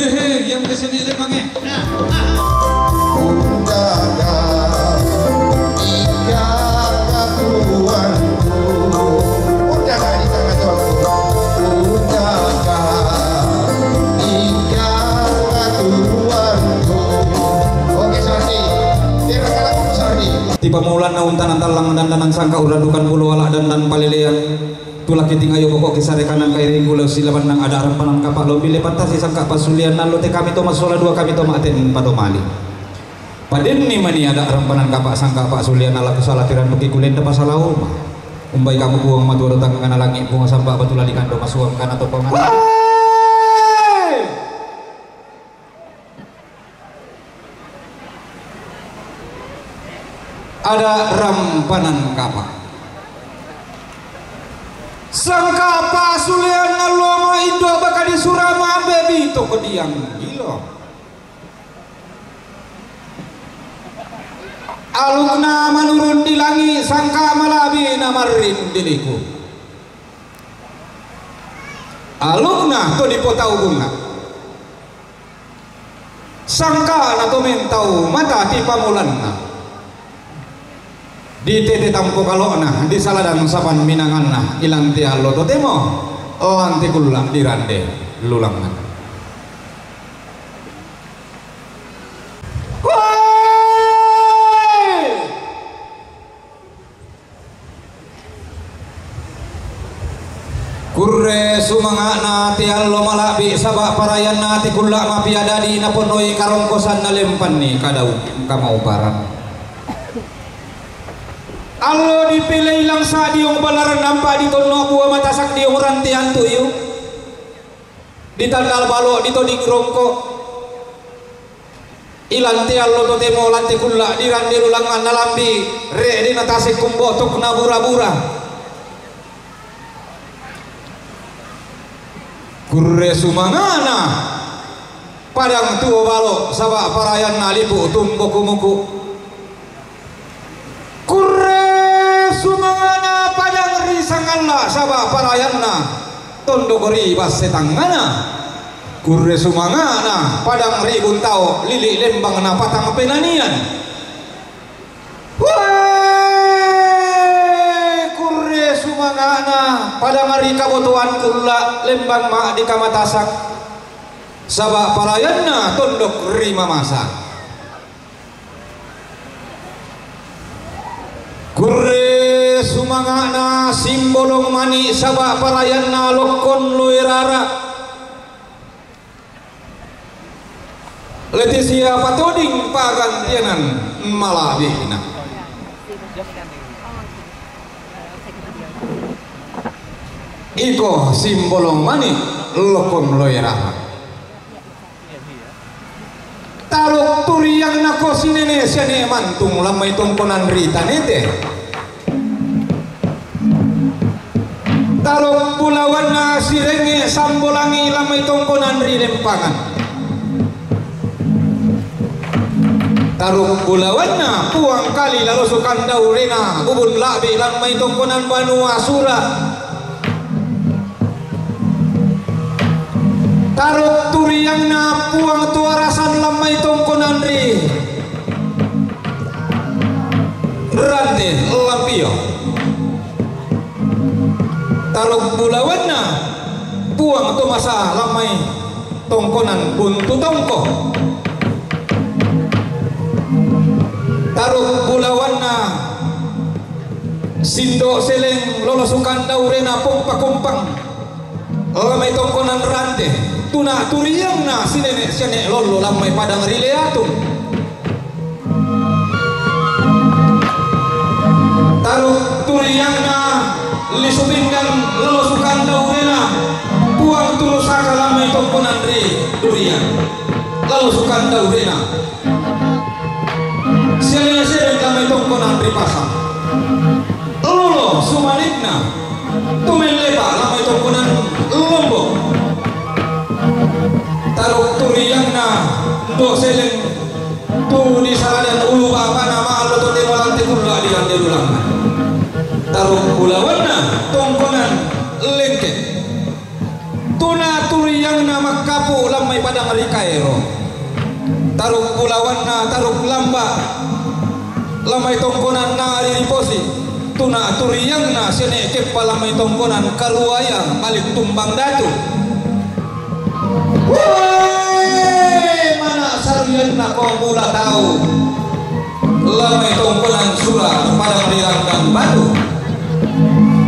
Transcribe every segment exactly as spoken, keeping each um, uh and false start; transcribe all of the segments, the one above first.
Hehe, yang kesini lagi, Bang, ya. Nah, nah. Undaga, ika katuanku. Undaga, ika katuanku. Undaga, ika katuanku. Oke, Sardi. Biar kata Sardi. Tiba maulan naun tanang talang dan tanang sangka uran dukan bulu alak dan dan palelean. Tulak kiting ayo bokok kisare kanan kairing gula sila bandang ada rampanan kapak lobi lepat tasi sangka pasulian nalo te kami to masola dua kami to maten padomali. Paden ni mani ada rampanan kapak sangka pak sulian ala kusala tiran beki kulenda pasalau. Umbai kamu buang matu ada tangga kana langit bunga sampak batu lali kando masuang kana to pangan. Ada rampanan kapa. Sangka pasulian naloma indo baka di surama ambe bito kediang gilo. Alukna manurun di langi sangka malabi na marrin di liku. Alukna to di potau bunga. Sangkana to mentau mata ti pamulanna. Di tete tampo kalokna, di saladan sapan minanganna, ilanti allo totemo, lanti kulla di rande lulangan. Woi! Kurre sumanga'na ti allo mala'bi, saba' parayanna ti kulla' mapia dadi naponnoi karongkosanna lempanni kadau kamauparan. Allo dipilei langsa diong balaran nampa ditonno bua matasak diong rantean tuyu, ditandal balo ditoding rongko. Ilanti allo totemo lanti kulla' dirande lulangngan nalambi, re'de natasek kumbotok nabura-bura. Kurre sumanga'na padang tuo balo, saba' parayanna lipu tumbo kumuku. Kurre sumanga'na padang ri sangalla, saba' parayanna tondok ri basse tangngana. Kurre sumanga'na padang ri buntao, lili' lembang na patang penanian. Wee! Kurre sumanga'na padang ri kabotoan kulla' lembang ma'di kamatasak, saba' parayanna tondok ri mamasa. Kurre sumanga'na simbolong mani, saba' parayanna lokkon loe rara. Letisia patoding pagantianan mala'bi'na. Iko simbolong mani lokkon loe rara. Taruk turiangna ko sinene sia ne mantung lammai tongkonan ri tanete. Taruk bulawanna sirenge sambolangi lammai tongkonan ri lempangan. Taruk bulawanna puang kali lalosukan daurena bubun la'bi lammai tongkonan banua sura. Taruk turiangna puang tuarasan lammai tongkonan ri rante lampio. Taruk bulawanna puang tumasa lammai tongkonan buntu tongko. Taruk bulawanna sindo seleng lolosukan daurena pong pakumpang. Lammai tongkonan rante, tuna turiangna sinene siane lollo lammai padang ri leatung. Taruk turiangna lisu pinggang lolosukan daurena puang turusaka lammai tongkonan ri durian. Lolosukan daurena. Sialena sedeng lammai tongkonan ri pasang. Lolo sumanikna tumellepa lammai tongkonan lombok. Taruk turiangna do seleng tu di saladan ulu bapana ma'allo to temo lanti kulla' di rande lulangngan. Taruk bulawanna tongkonan lengke. Tuna turiangna makka Apu lammai padang ri Kairo. Taruk bulawanna taruk lamba. Lammai tongkonanna ri Riposi. Tuna turiangna sene keppa lammai tongkonan karuaya malik tumbang datu. Woi, mana saruyanna ko mula tau. Lammai tongkonan sura padang ri Randang Batu.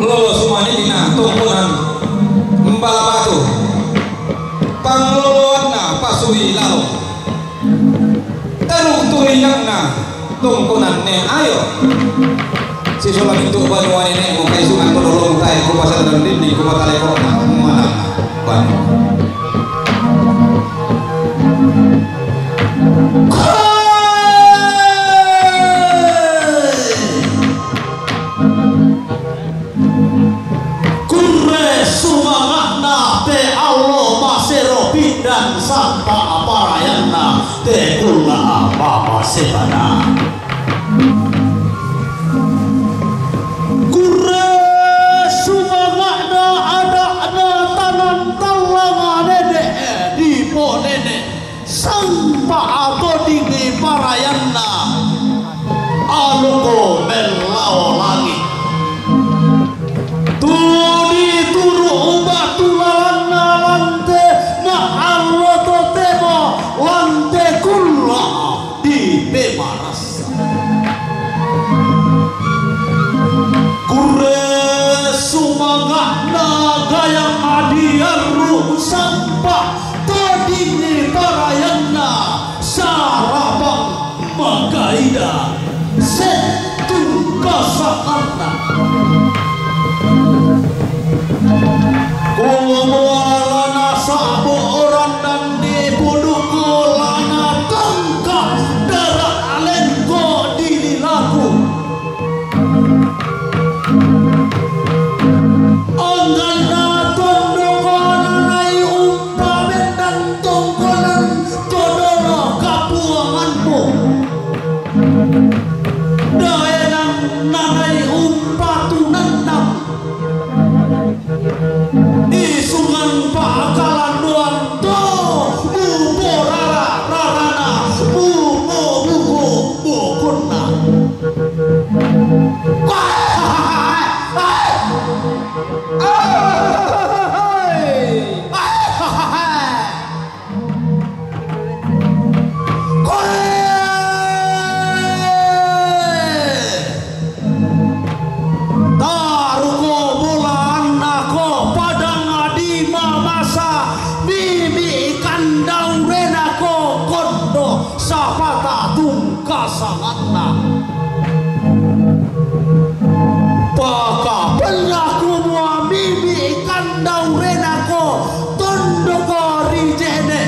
Lolo sumanidina tongkonan Mbala Batu. Pangloloanna pasui lalo. Taruk turiangna tongkonan ne ayo. Sisula mintu banua nene mo kaisungan to lolo mutai ku pasal dan dinding ku matale kota mana. Banua. Kurre sumanga'na te allo masero pindan sampa parayanna te kulla apa masebana. Kurre sumanga'na ada'na tanan tallanga nene' diponene'. Sampa atodingi parayanna aluko mellao langi'. Tuli turu' batu lalanna lante ma'allo totemo lante kulla dipemarassa. Kurre sumanga'na gayang adiarru sampa todingi parayanna sarapang makaida settu kasanganna. Kumua lana sa'bo orandanni puduku lana tangka dara alengko dililaku. Angganna tondoko nanai umpa bendan tongkonan todolo kapuanganmu. Daenang nanai umpa tunannang. Isungan pa'kalandoan to muporara rarana, mupobuko bokonna. Koe! Taruko bolaannako padang di mamasa mimi kandaurenako kondo sapata tungkasanganna. Pakapenna kumua mimi kandaurenako tondoko ri je'ne'.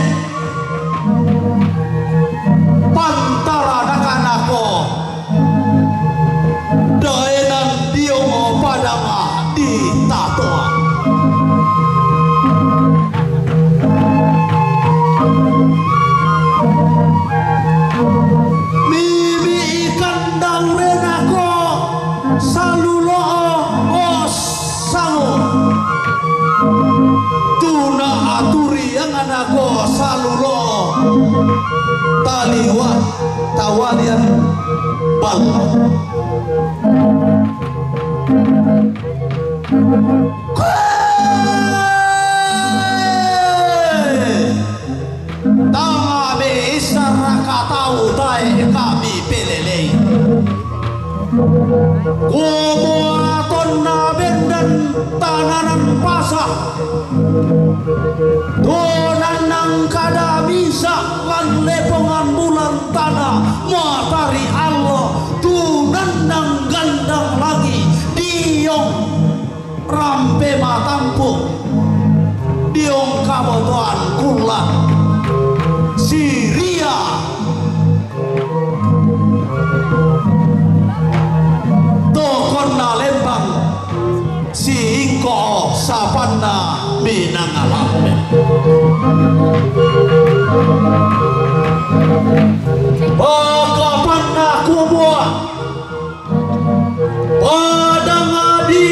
Pantaranakanako daenang diong padang ditatoa. Mimi kandaurenako salulo'o osango. Tuna aturianganako salulo'o taliwa tawalian balla. Tama be issaraka tau tae kami pelelei. Kumua tonna bendan tananan pasa. Tunannang kada misa lan lepongan bulan tana matari allo tunannang gandang langi diong rampe matampu' diong kabotoan kulla' Siria. Tokonna lembang siingko sapanna minangalamme. Pakapanna kumua padang di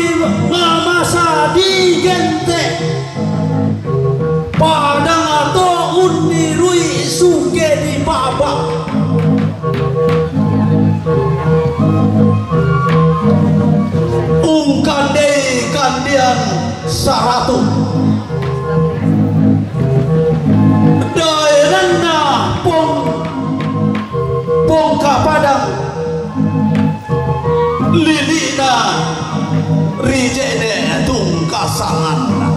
mamasa di gente. Padang Saratu. Daenanna pong, pongka padang lili'na ri je'ne' tungkasanganna.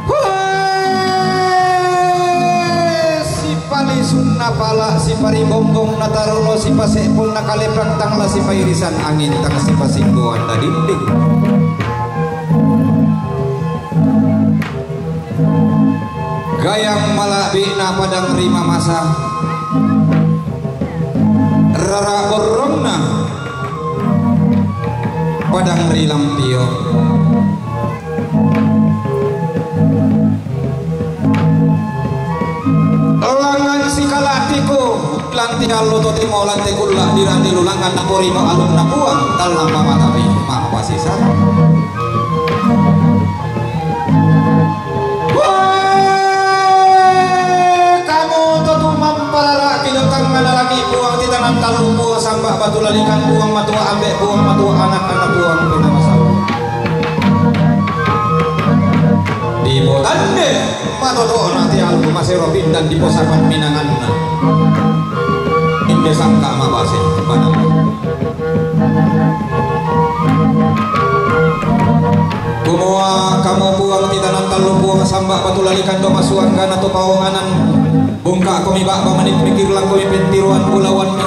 Hoe! Sipalisunna pala', siparibombongna taruno, sipase'ponna kalepang, tang la sipairisan angin, tang sipasinggoanna dinding. Gayang mala'bi'na padang ri mamasa, rara borrongna padang ri lampio. Langngan sikala'biku, lanti allo totemo, lanti kulla' dirani lulangngan naporima alunna Puang, tallang mamatabi mapasisa. Woi, kamu to tumamparara'ki dio tangngana langi', Puang titanan tallu, Puang samba' batu lalikan, Puang matua ambe', Puang matua ana', ana' Puang pinamasalu. Dipotande matoto'na tialku masero pindan diposapan minanganna. Inde sangka' mabase panang. Kumua kamu Puang titanan tallu, Puang samba' batu lalikan, do masuanggana to paonganan, bungka'komi ba'ba mani' mikir, langkomi pentiroan bulawanmi,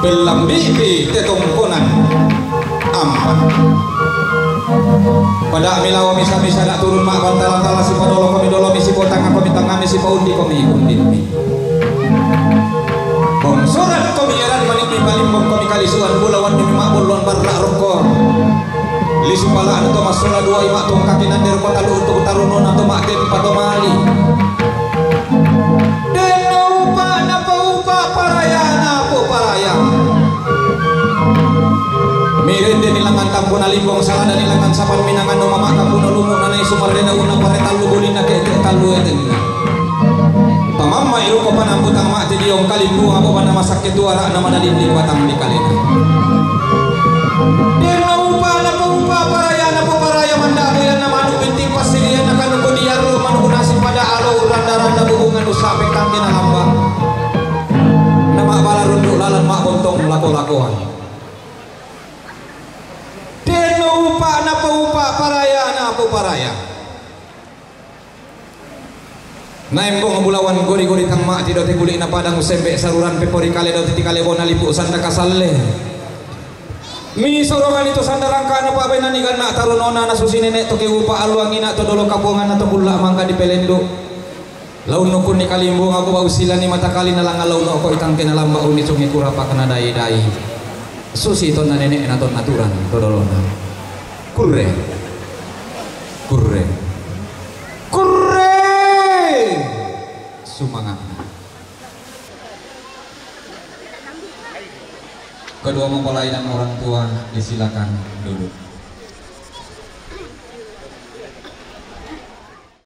pellambi'pi te tongkonan ampa'. Pada'mi lao misa-misa na turun ma'bantala-tala, sipadolokomi dolomi, sipotangnga'komi tangnga'mi, sipaundikomi undimmi. Bongsorankomi eran mani' mipalimbongkomi kalisuan bulawanmi, ma'bolloan barra' rokko. Lisu pala'na to massola duai, ma'tongkaki nande rokko tallu untu' tarunona to ma'tempa to mali. Denno upa' napaupa' parayana poparaya. Mirende nilangan tampona limbong, salada nilangan sapan minangan, no mama' kampuna lumu' nanai sumarrena unna pare tallu bulinna ke'te' tallu etenna. Pamamma'i roko panambutang ma'te diong kalimbunga, bobanna masakke tuara'na madalinding batang dikalena. Denno upa' napaupa' parayana poparaya, manda' boyanna manu' binting passilianna kanu kodiarru manu' nasi pada alo urranda-randa bubungan ussa' pekkangkena lamba'. Nama'bala rundu' lalan ma'bontong lako-lakoan. Denno upa' napaupa' parayana poparaya. Naembong bulawan gori-gori tang ma'ti do te kuli'na padang, usembe' saruran pepori kale do te tikale bona lipu' sanda kasalle. Misorongani to sanda rangka'na pa'benani ganna' tarunona, nasusi nene' to keupa' alluangina to dolo kapuanganna to kulla' mangka dipelendu'. Launnu kunni kalimbunga ku bau silani mata kalina, langnga launnu ko itangkena lamba' unni sungi kurapakna dai-dai. Susi tonna nene'na tonna turang to dolona. Kurre. Kurre. Kurre. Sumanga'na. Kedua mempelai dan orang tua disilakan duduk.